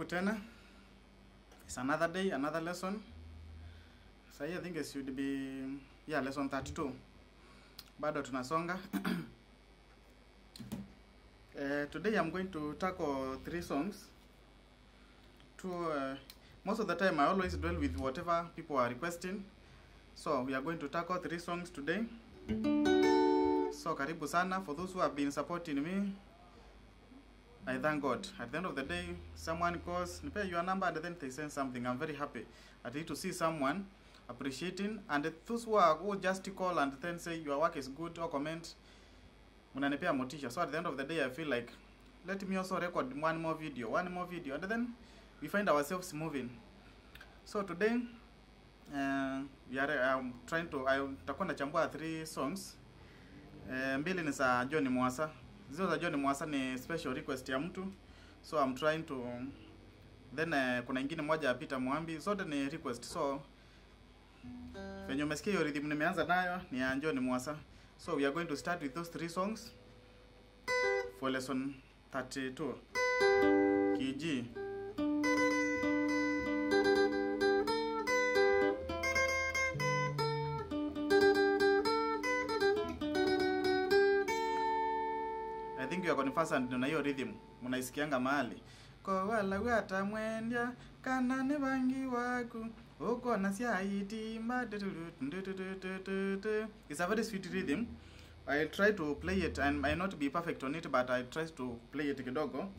tena. It's another day, another lesson. So I think it should be lesson 32. Bado tunasonga. Today I'm going to tackle three songs. Two, most of the time I always dwell with whatever people are requesting. So we are going to tackle three songs today. So karibu sana for those who have been supporting me. I thank God. At the end of the day, someone calls, pay your number, and then they send something. I'm very happy at least to see someone appreciating. And those who just call and then say your work is good or comment, unanipea motisha. So at the end of the day, I feel like let me also record one more video, and then we find ourselves moving. So today, we are trying to. Nitakuwa nachambua three songs. Mbili ni za John Mwasa. Zio za John Mwasa ni special request ya mtu. So I'm trying to. Then kuna ingine moja ya Peter Mwambi. Zote ni request. So venye umesikia hiyo rhythm nimeanza nayo ni ya John Mwasa. So we are going to start with those three songs for lesson 32. Key G. I think you are conversant na hiyo rhythm. Mnaisikianga mahali. Ko wala wata mwendya kana ni bangi waku uko na siaitimba. It's a very sweet rhythm. I'll try to play it and might not be perfect on it, but I try to play it kidogo.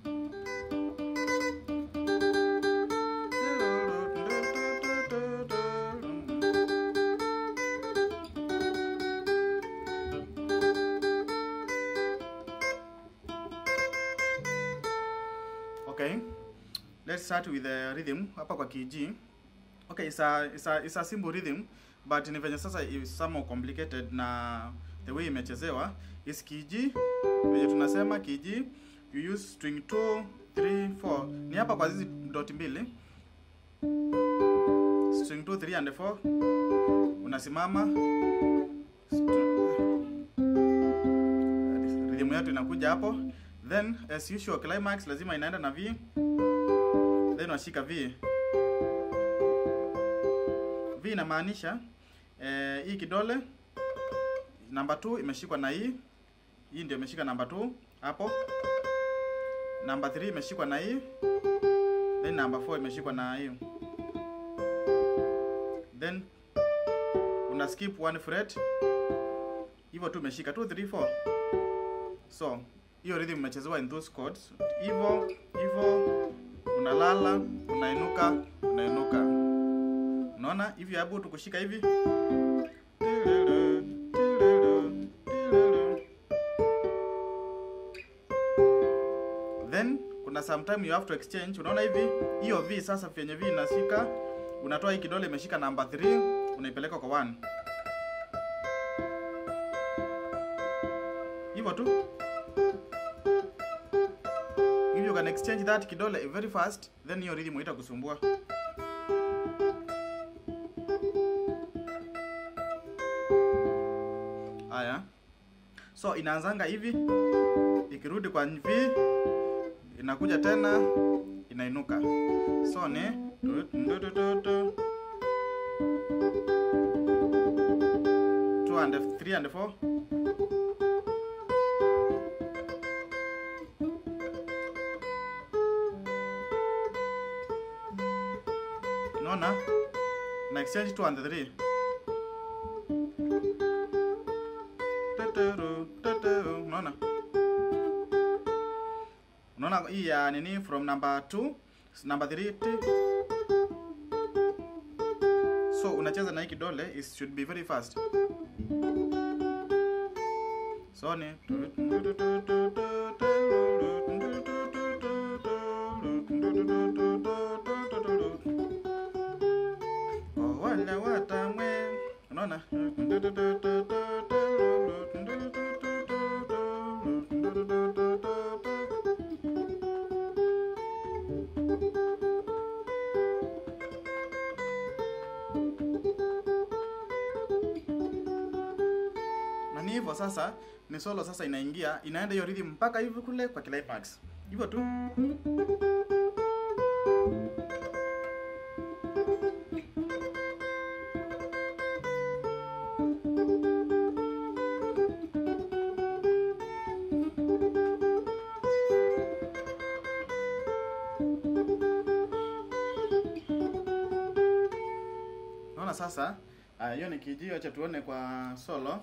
Okay, let's start with the rhythm hapa kwa key G. Okay, it's a simple rhythm, but ni venye sasa is somehow complicated na the way imechezewa. Is key G, venye tunasema key G, you use string 2, 3, 4. Ni hapa kwa hizi dot mbili. String 2, 3 and 4. Unasimama. Rhythm yetu inakuja hapo. Then as usual climax lazima inaenda na V. Then unashika V. V inamaanisha hii kidole number 2 imeshikwa na hii. Hii ndio imeshika number 2 hapo. Number 3 imeshikwa na hii. Then number 4 imeshikwa na hii. Then una skip one fret. Hivyo tu imeshika 2 3 4. So hiyo rhythm imechezewa in those chords. Hivyo hivyo unalala, unainuka, unainuka. Unaona if you are able to kushika hivi. Then kuna sometime you have to exchange. Unaona hivi hiyo V sasa vyenye V inashika, unatoa hii kidole imeshika number 3, unaipeleka kwa 1. Hivyo tu. If you can exchange that kidole very fast, then hiyo rhythm haitakusumbua. Aya. So inaanzanga hivi, ikirudi kwa V, inakuja tena, inainuka. So ni 2 and 3 and 4. Unaona? Na exchange 2 and 3. Unaona? Unaona hii ya nini from number 2, number 3. So unacheza na hii kidole, it should be very fast. So ni wala watamwe. Unaona? Na ni hivyo sasa, ni solo sasa inaingia, inaenda hiyo rhythm mpaka hivi kule kwa climax. Hivyo tu. sasa hiyo ni kijio, acha tuone kwa solo.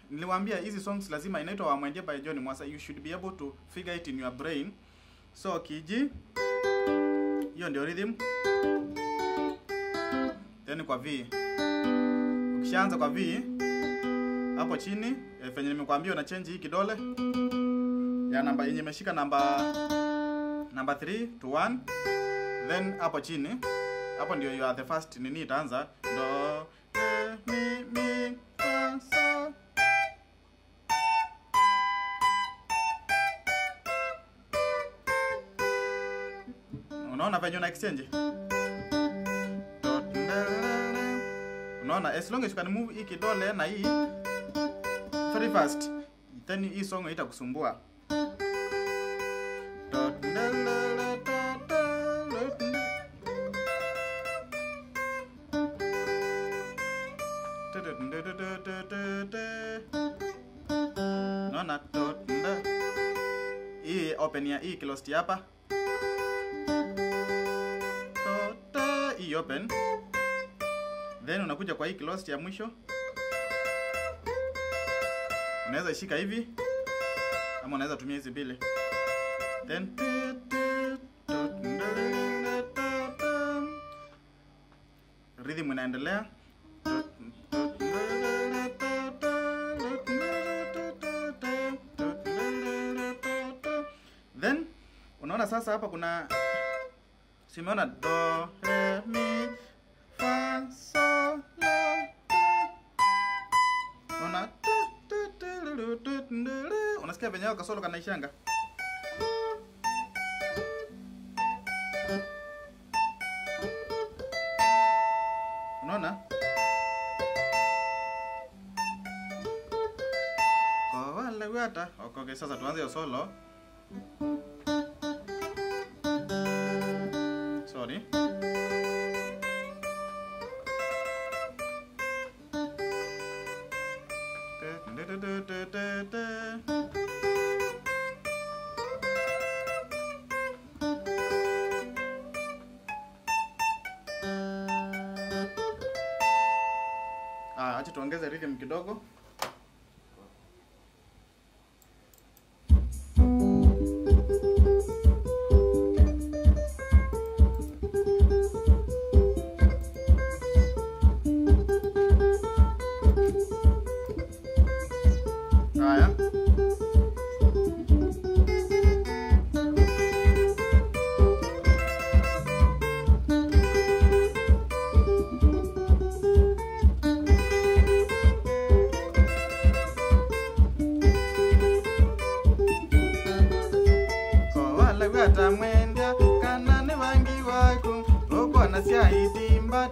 Niliwaambia hizi songs lazima inaitwa Wamwendya by John Mwasa. You should be able to figure it in your brain. So kiji, hiyo ndio rhythm. Then kwa V. Ukishaanza kwa V hapo chini, venye nimekuambia una change hii kidole ya namba yenye imeshika namba 3 to 1. Then hapo chini, hapo ndio you are the first nini itaanza do re mi mi fa so. Unaona venye una exchange? Unaona, as long as you can move hii kidole na hii very fast, then hii song haitakusumbua. Unaona, hii open ya hii closed hapa. Hii open. Then unakuja kwa hii closed ya mwisho. Unaweza ishika hivi ama unaweza tumia hizi mbili. Then rhythm inaendelea. Then unaona sasa hapa kuna, simeona do re mi fa so la. Unaona, unasikia venye kasolo kanaishanga. Unaona? Kwa wale wata. Okay, sasa tuanze hiyo solo. Sorry. Acha tuongeze rhythm kidogo. Haya. Mwendya kana ni vangi waku okona sya itimba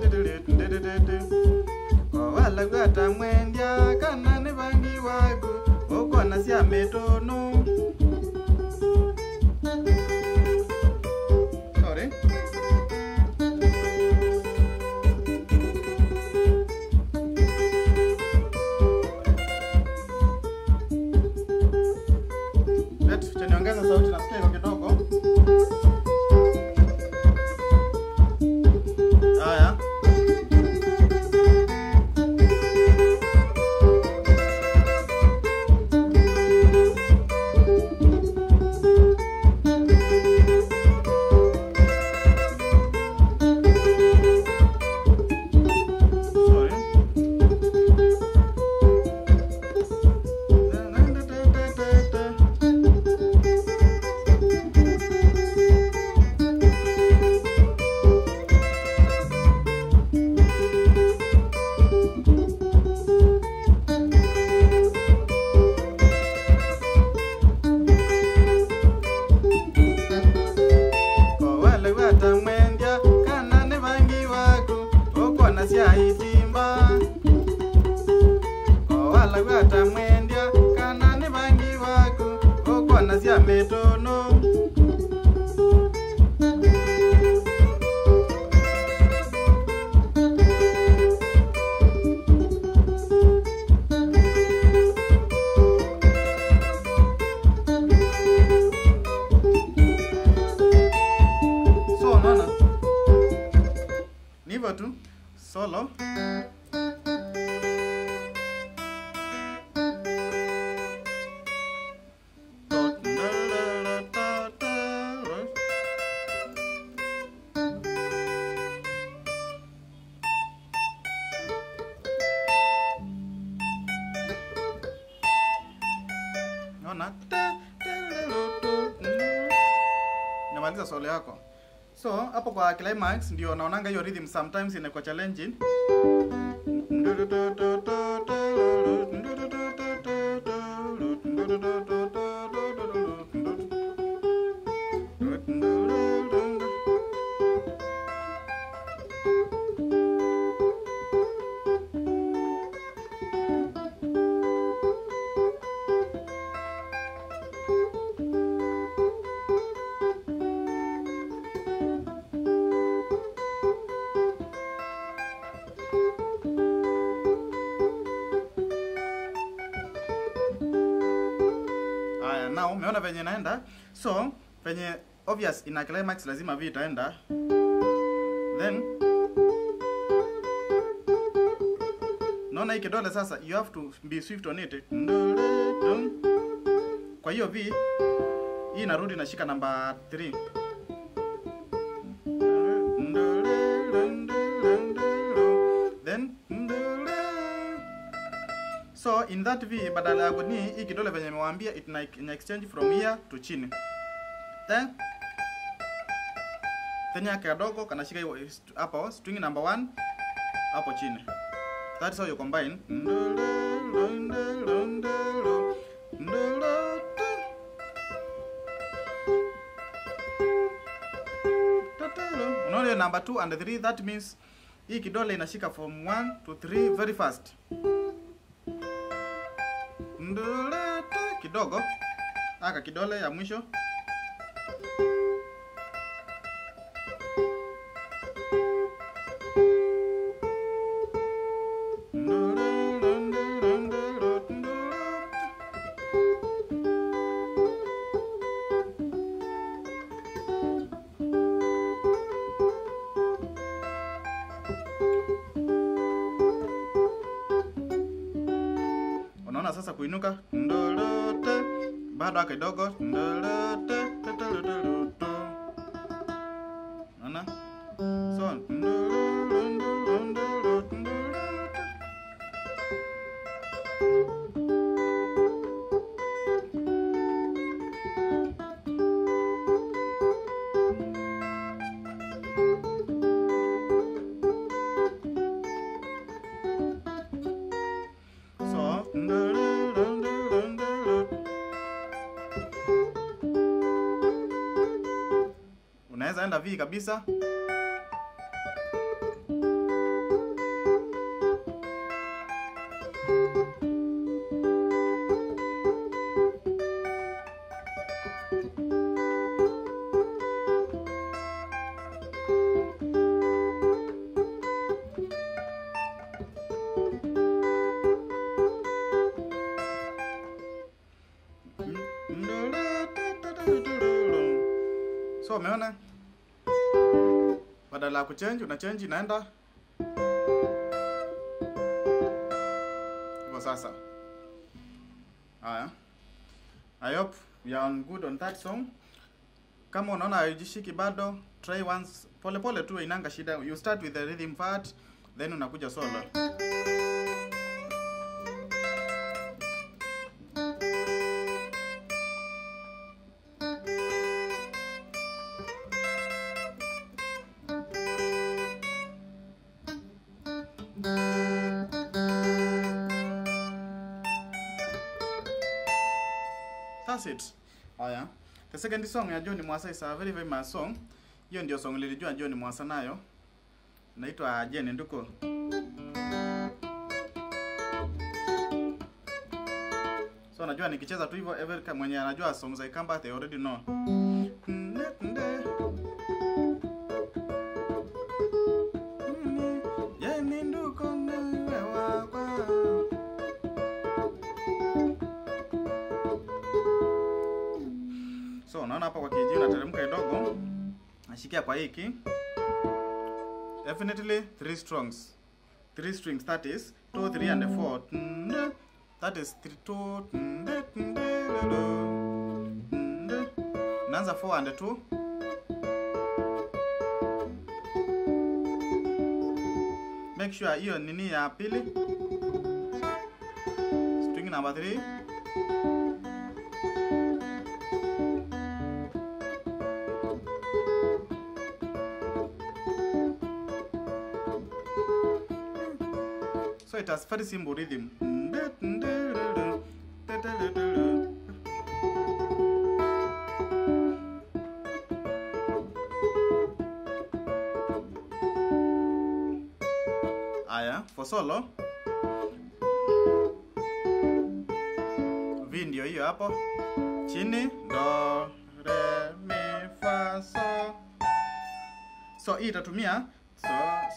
kowala gwata mwendya kana ni vangi waku okona sya metono. Sorry. Let niongeze sauti, nasikia iko kidogo. Haya. Sorry. Mwendya kana ni vangi waku okona sya metono. So unaona ni hivyo tu solo. Unaona? Namaliza solo yako. So hapo kwa climax ndio naonanga hiyo rhythm sometimes inakuwa challenging. Now umeona venye naenda. So venye obvious ina climax lazima V itaenda. Then naona hii kidole sasa you have to be swift on it. Kwa hiyo V hii inarudi nashika namba 3. Then so in that V badala ya kuni hii kidole venye nimewaambia it in exchange from here to chini. Then tena kadogo kanashika hiyo hapo string number 1 hapo chini. That's how you combine. Unaona number 2 and 3, that means hii kidole inashika from 1 to 3 very fast. Kidogo aka kidole ya mwisho. Unaona sasa kuinuka bado kidogo. Unaona? So unaweza enda V kabisa. So umeona? Badala ya kuchange una change inaenda hivyo sasa. Haya. I hope you are good on that song. Kama unaona haijishiki bado, try once pole pole tu, inanga shida. You start with the rhythm part, then unakuja solo. That's it. Haya. The second song ya John Mwasa is a very very famous song. Hiyo ndio song nilijua John Mwasa nayo. Inaitwa Jane Nduko. So najua nikicheza tu hivyo every mwenye anajua songs za Ikamba they already know. Jane Nduko niwe wakwa. So unaona hapa kwa kiji unateremka kidogo. Nashikia kwa hiki. Definitely 3 strings. 3 strings, that is 2, 3 and 4. That is 3 2. Naanza 4 and 2. Make sure hiyo nini ya pili. String number 3. it as very simple rhythm. Aya, for solo V ndio hiyo hapo chini, do re mi fa so. So hii itatumia so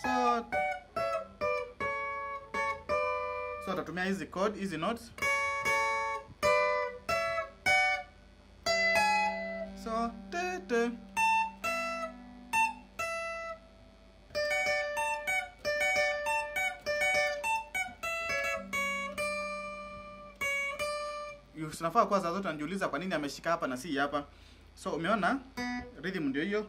so, so itatumia hizi chord, hizi notes, so te te. Unafaa kwa saa zote unajiuliza kwa nini ameshika hapa na si hapa. So umeona rhythm ndio hiyo.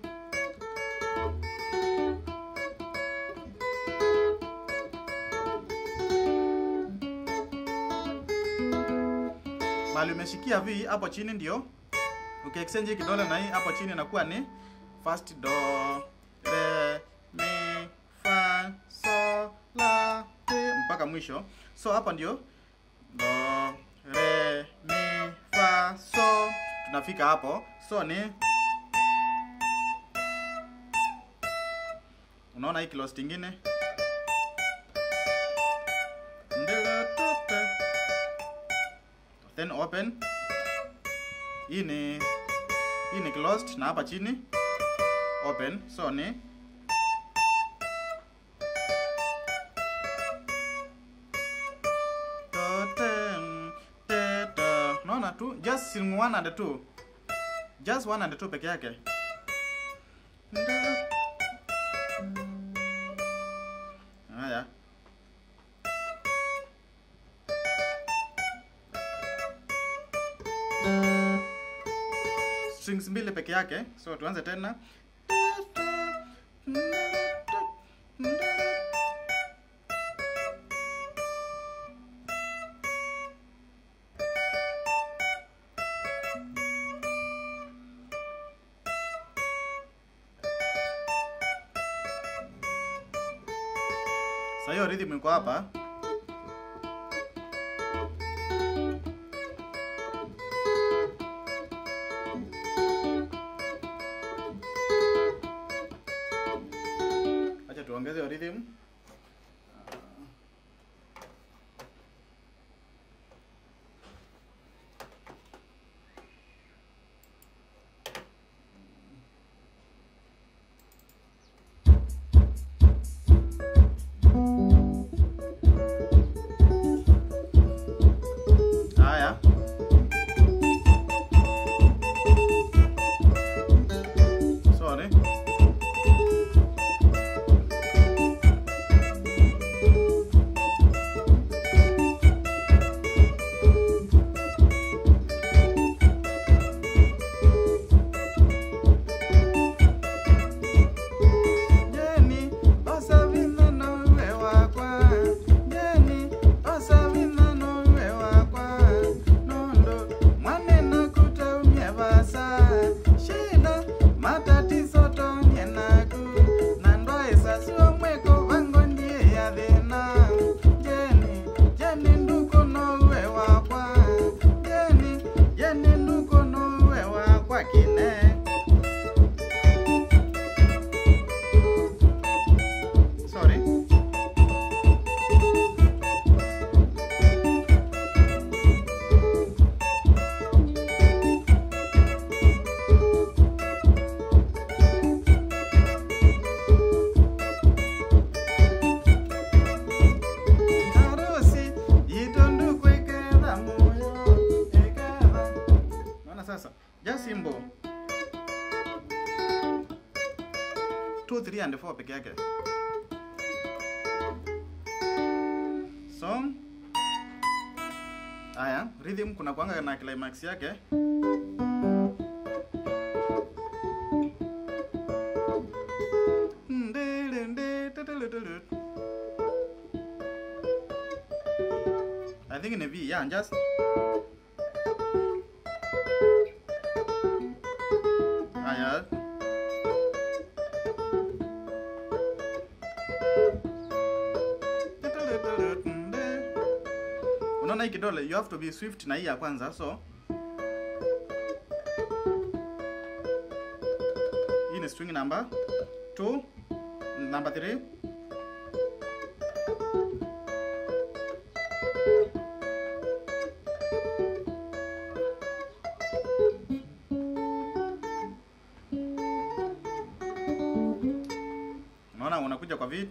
Mali umeshikia V hapo chini ndio. Ukiexchange kidole na hii hapo chini inakuwa ni first do re mi fa so la ti mpaka mwisho. So hapa ndio do re mi fa so, tunafika hapo. So ni unaona hii closed nyingine, then open. Hii ni closed na hapa chini open. So ni unaona tu just 1 and 2, just 1 and 2 peke yake. Haya, strings mbili peke yake. So tuanze tena. Sasa hiyo rhythm iko hapa. Acha tuongeze hiyo rhythm. Haya. Sorry. Just simple 2, 3 and 4 peke yake. So haya rhythm kuna kuanga na climax yake. I think in a V, yeah, just haya. hii kidole you have to be swift na hii ya kwanza. So hii ni string number 2, number 3. Unaona unakuja kwa V.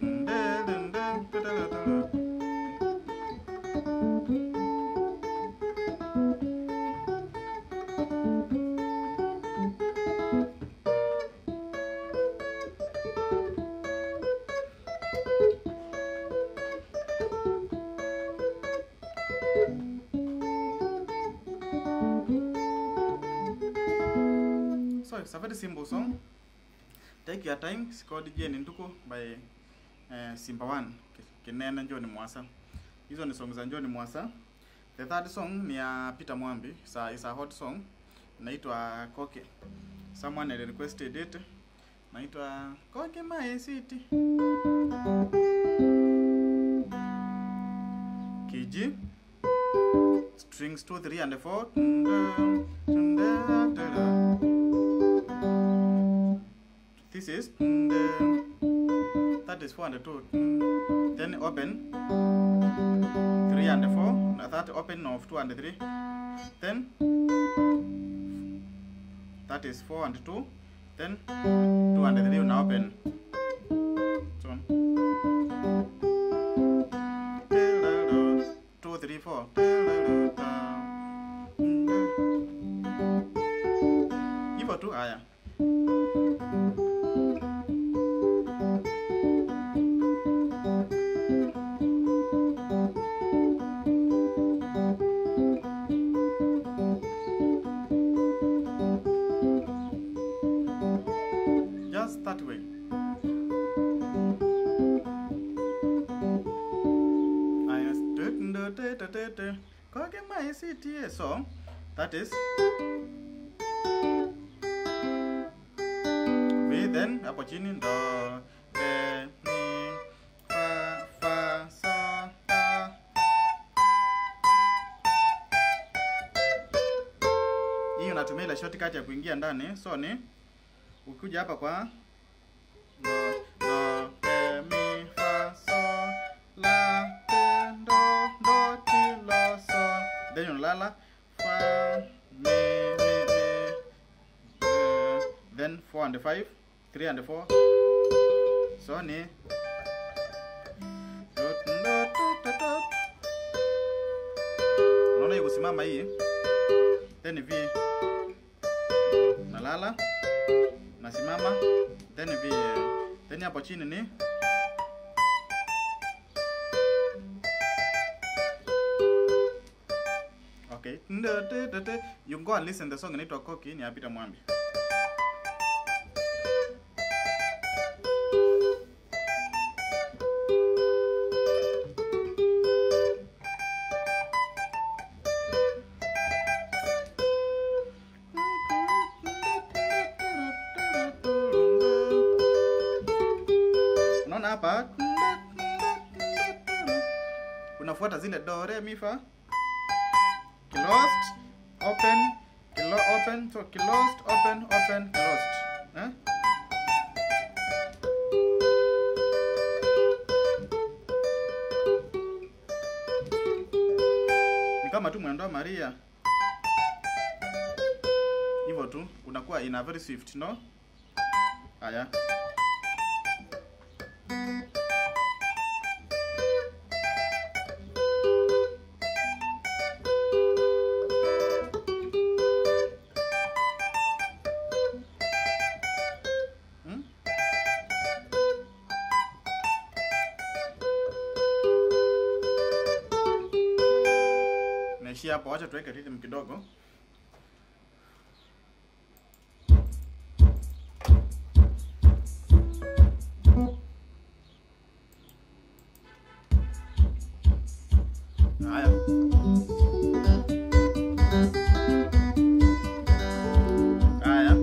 So it's a very simple song. Take your time. It's called Jane Nduku by Simba One Kinene John Mwasa. Hizo ni song za John Mwasa. The third song ni ya Peter Mwambi. It's a hot song. Inaitwa Koke. Someone had requested it. Inaitwa Koke My City. Kiji. Strings 2, 3 and 4. This is that is 4 and 2. Then open 3 and 4. That open of 2 and 3. Then that is 4 and 2. Then 2 and 3 now open. So 2, 3, 4. Hivyo tu haya. Just that way. So that is V, then hapo chini do re mi fa fa sa ta. Hii unatumia ile shortcut ya kuingia ndani. So ni ukikuja hapa kwa do do re mi fa so la te do do ti la so, then unalala fa mi mi mi, then 4 and 5, 3 and 4. So ni unaona hiyo kusimama hii, then V nalala nasimama, then V, then hapo chini ni okay. You go and listen the song inaitwa Koki ni ya Peter Mwambi. Unaona hapa unafuata zile do re mi fa, closed open, open, so closed open, open, closed, eh? Ni kama tu mwendo wa Maria hivyo tu, unakuwa in a very swift, no? Haya. Naishia hapo, wacha tuweke rhythm kidogo. Haya. Haya.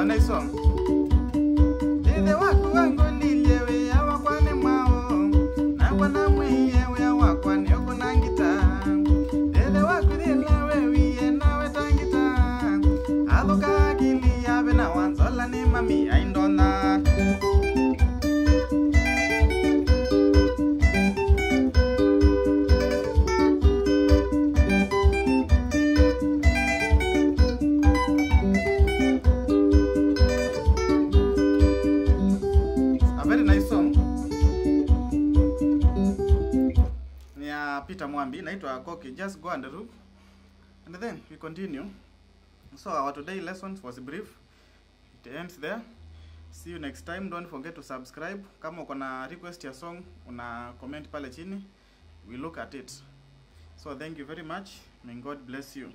Nice song. Peter Mwambi, inaitwa Koki. Just go and look, and then we continue. So our today lesson was brief. It ends there. See you next time. Don't forget to subscribe. Kama uko na request ya song, una comment pale chini. We look at it. So thank you very much. May God bless you.